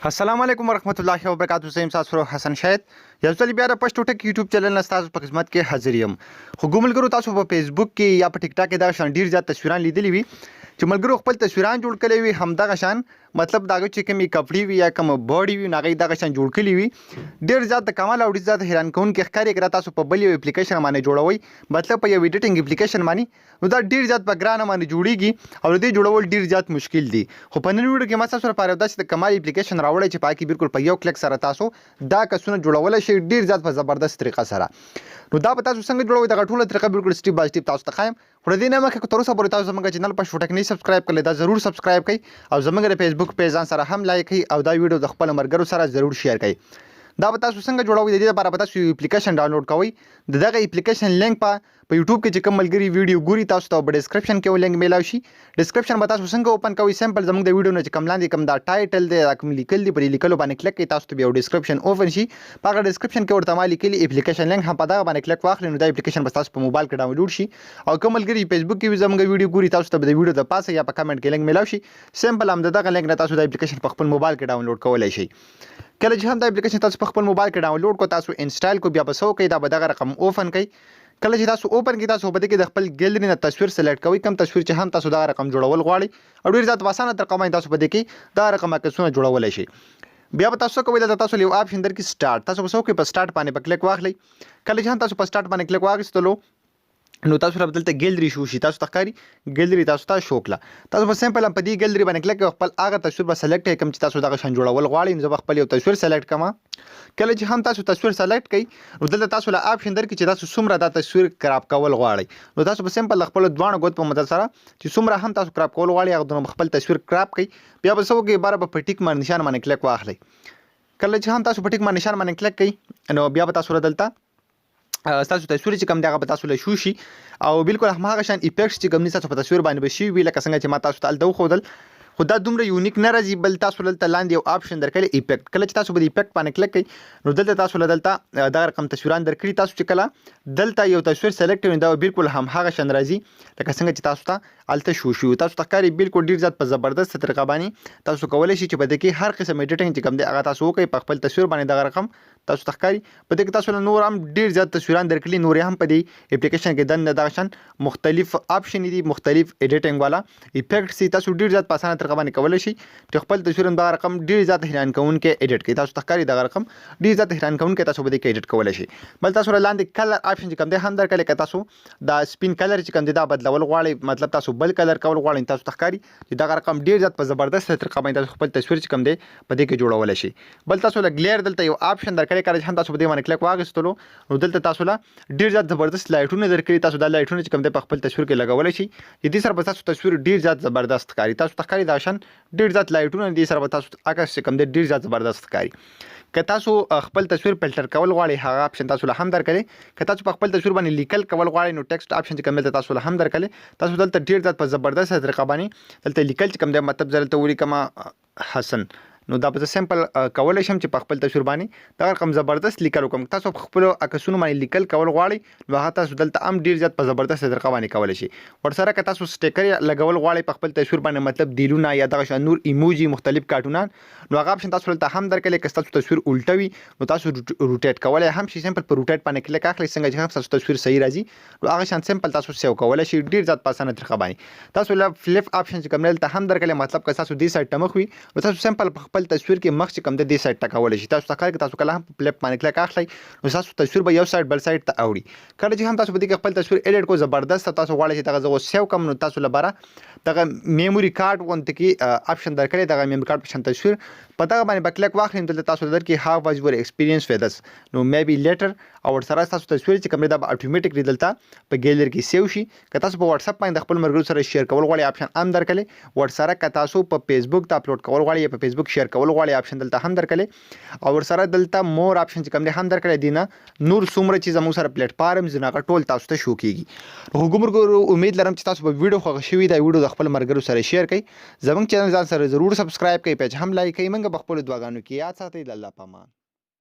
السلام علیکم ورحمت الله وبرکاتہ. زه یم ستاسو حسن شاهد، یو ځل بیا د پښتو ټک یوټیوب چینل نه ستاسو په خدمت کې حاضر یم. خو ګو ملګرو، تاسو په فیسبوک کې یا په ټیک ټاک کې دغه شان ډیر زیات تصویران لیدلي وي چې ملګرو خپل تصویران جوړ کړي وي. هم دغه شان مطلب دغه چې کومې کپړې وي یا کوم باډي وي، نو هغه دغه شان جوړ کړي وي. ډیر زیات د کمال او ډیر زیات حیران کوونکي ښکاري. که تاسو په بل یو اپلیکیشن باندې جوړوئ، مطلب په یو ایډیټینګ اپلیکیشن باندې، نو دا ډیر زیات په ګرانه باندې جوړیږي او د دې جوړول ډیر زیات مشکل دي. خو په نن ویډیو کې ما تاسو لپاره داسې د کمال اپلیکیشن راوړی چې پاکي بالکل په یو کلیک سره تاسو دا عکسونه جوړولای شئ، ډیر زیات په زبردست طریقه سره. نو دا به تاسو څنګه جوړوئ، دغه ټوله طریقه بالکل سټیپ بای سټیپ تاسو ته ښایم. خو د دې نه مخکې، که تر اوسه پورې تاسو زموږ چینل پښتو ټک نه سبسکرایب کړئ، دا ضرور سبسکرایب کړئ او زموږ د فیسبوک پیج ځان سره هم لایک کړئ او دا ویډیو د خپل ملګرو سره ضرور شیر کړئ. دا به تاسو څنګه جوړوئ؟ د دې لپاره به تاسو یو اپلیکیشن ډاونلوډ کوئ. د دغه اپلیکیشن لینک په یوټیوب کې چې کوم ملګری ویډیو ګوري، تاسو ته په ډیسکرپشن کې لینک میلاو شي. ډیسکرپشن به تاسو څنګه اوپن کوئ؟ سمپل زموږ د ویډیو نه چې کوم لاندې کوم دا ټایټل دی، دا کوم لیکل دی، په دې لیکلو باندې کلیک کړئ، تاسو ته بیا ډیسکرپشن اوپن شي. په هغه ډیسکرپشن کې ورته ما لیکلي اپلیکیشن لینک، هم په دغه باندې کلیک واخلئ، نو دا اپلیکیشن به تاسو په موبایل کې ډاونلوډ شي. او کوم ملګری فیسبوک کې زموږ ویډیو ګوري، تاسو ته به د ویډیو د پاسه یا په کمنټ کې لینک میلاو شي. سمپل هم دغه لینک نه تاسو د اپلیکیشن په خپل موبایل کې ډاونلوډ کولای شئ. کله چې هم دا اپلیکیشن تاسو په خپل موبایل کې ډاونلوډ کو، تاسو انسټال کو، بیا به څه وکړئ؟ دا به دغه رقم اوپن کړئ. کله چې تاسو اوپن کړئ، تاسو په دې کې د خپل ګیلری نه تصویر سلیکټ کوئ، کوم تصویر چې هم تاسو دغه رقم جوړول غواړئ، او ډیر زیات اسانه طریقه باندې تاسو په دې کې دا رقم عکسونه جوړولای شئ. بیا به تاسو کوئ؟ دلته تاسو یو آپشن درکې، سٹارټ. تاسو به څه وکړئ؟ په سٹارټ باندې په کلیک واخلئ. کله چې هم تاسو په سٹارټ باندې کلیک واخیستلو، نو تاسو له دلته ګیلری شو شي. تاسو ته ښکاري، ګیلری تاسو ته شو کړه. تاسو په سمپل په دې ګیلری باندې کلیک، خپل هغه تصویر به سلیکټ کړئ کوم چې تاسو دغه شان جوړول غواړئ. نو زه به خپل یو تصویر سلیکټ کړم. کله چې هم تاسو تصویر سلیکټ کړئ، نو دلته تاسو له آپشن درکړي چې تاسو څومره دا تصویر کراپ کول غواړئ. نو تاسو به سمپل خپل دواړو ګوت په مدد سره چې څومره هم تاسو کراپ کول غواړئ، هغه دونه خپل تصویر کراپ کړئ. بیا به څه وکړئ؟ باره به په ټیک باندې نشان باندې کلیک واخلئ. کله چې هم تاسو په ټیک باندې نشان باندې کلیک کړئ، نو بیا به تاسو دلته ستاسو تصویر چې کوم دی، هغه به تاسو له شو شي او بالکل هماغه شان افیکټس چې کوم دي، تاسو په تصویر باندې به شي وي، لکه څنګه چې ما تاسو ته هلته وښودل. خو دا دومره یونیک نه راځي. بل تاسو دلته لاندې یو آپشن درکړي، افیکټ. کله چې تاسو به افیکټ باندې کلیک کړئ، نو دلته تاسو له دلته دغه رقم تصویران درکړي. تاسو چې کله دلته یو تصویر سلیکټ کړئ، دا بالکل هم هغه شان راځي لکه څنګه چې تاسو ته هلته شو شو. تاسو ته ښکاري، بالکل ډیر زیات په زبردست طریقه باندې تاسو کولی شئ چې په دې کې هر قسم ایډیټینګ چې کوم دی، هغه تاسو وکړئ په خپل تصویر باندې. دغه رقم تاسو ته ښکاري. په دې کې تاسو له نور هم ډیر زیات تصویران درکړي. نور هم په دې اپلیکیشن کې دننه دغه شان مختلف آپشن دي، مختلف ایډیټینګ والا افیکټس دي. تاسو ډیر زیات په اسانه طریقه باندې کولی شئ چې خپل تصویر هم دغه رقم ډیر زیات حیران کوونکی ایډیټ کړئ. تاسو ته ښکاري، دغه رقم ډیر زیات حیران کوونکی تاسو په دې کې ایډیټ کولی شئ. بل تاسو له لاندې کلر آپشن چې کوم دی هم درکړي. که تاسو دا سپین کلر چې کوم دی، دا بدلول غواړئ، مطلب تاسو بل کلر کول غواړئ، تاسو ته ښکاري چې دغه رقم ډیر زیات په زبردست طریقه باندې تاسو خپل تصویر چې کوم دی، په دې کې جوړولی شئ. بل تاسو له گلیر دلته یو آپشن درکړی. کله چې هم تاسو په دې باندې کلیک واغستلو، نو دلته تاسو له ډیر زیات زبردست لایټونه درکړي. تاسو دا لایټونه چې کوم دی، په خپل تصویر کې لګولی شئ. د دې سره به تاسو تصویر ډیر زیات زبردست ښکاري. تاسو ته ښکاري، دا شان ډیر زیات لایټونه دي، سره به تاسو عکس چې کوم دی، ډیر زیات زبردست ښکاري. که تاسو خپل تصویر فلټر کول غواړئ، هغه آپشن تاسو له هم درکړي. که تاسو په خپل تصویر باندې لیکل کول غواړئ، نو ټیکسټ آپشن چې کوم دی، تاسو له هم درکړي. تاسو دلته ډیر زیات په زبردست طریقه باندې دلته لیکل چې کوم دی، مطلب زه دلته ولیکم حسن، نو دا به زه سمپل کولی شم چې په خپل تصویر باندې دا رقم زبردست لیکل وکړم. تاسو په خپلو عکسونو باندې لیکل کول غواړئ، نو هغه تاسو دلته هم ډیر زیات په زبردست طریقه باندې کولی شئ. ورسره که تاسو سټیکر لګول غواړئ په خپل تصویر باندې، مطلب دیلونه یا دغه شان نور ایموجي، مختلف کارټونان، نو هغه آپشن تاسو دلته هم درکړي. که تاسو تصویر الټه وي، نو تاسو روټیټ کولی هم شئ. سمپل په روټیټ باندې کلیک اخلئ، څنګه چې هم تاسو تصویر صحیح راځي، نو هغه شان سمپل تاسو سیو کولی شئ ډیر زیات په اسانه طریقه باندې. تاسو له فلیپ آپشن چې کوم دلته هم درکړي، مطلب که تاسو دې سایډ ته مخ وي، نو تاسو سمپل په خپل تصویر کې مخ چې کوم دی، دې سایډ ته کولی شئ. تاسو ته ښکاري، که تاسو کله هم په فلیپ باندې کلیک اخلئ، نو تاسو تصویر به یو سایډ بل سایډ ته اوړي. کله چې هم تاسو په دې کې خپل تصویر ایډیټ کو زبردست، تاسو غواړئ چې دغه زه اوس سیو کړم، نو تاسو لپاره دغه میموري کارت غونته کې آپشن درکړي. دغه میموري کارت په شان تصویر په دغه باندې به کلیک واخلئ. دلته تاسو درکې "How was your experience with us?" نو "Maybe later" او ورسره تاسو تصویر چې کوم دی، دا به اتوماتیکلی دلته په ګیلری کې سیو شي. که تاسو په واتس اپ باندې د خپل ملګرو سره شیر کول غواړئ، آپشن هم درکړي. ورسره که تاسو په فیسبوک ته اپلوډ کول غواړئ یا په فیسبوک شیر کول غواړئ، آپشن دلته هم درکړي. او ورسره دلته مور آپشن چې کوم دی هم درکړي دي نه، نور څومره چې زموږ سره پلیټفارم دي، هغه ټول تاسو ته شو کیږي. خو ګمرګرو، امید لرم چې تاسو به ویډیو خوښ شوي. دا ویډیو د خپل ملګرو سره شیر کړئ، زموږ چینل ځان سره ضرور سبسکرایب کړئ، پیج هم لایک کړئ. موږ په خپلو دعاګانو کې یاد ساتئ. د الله په امان.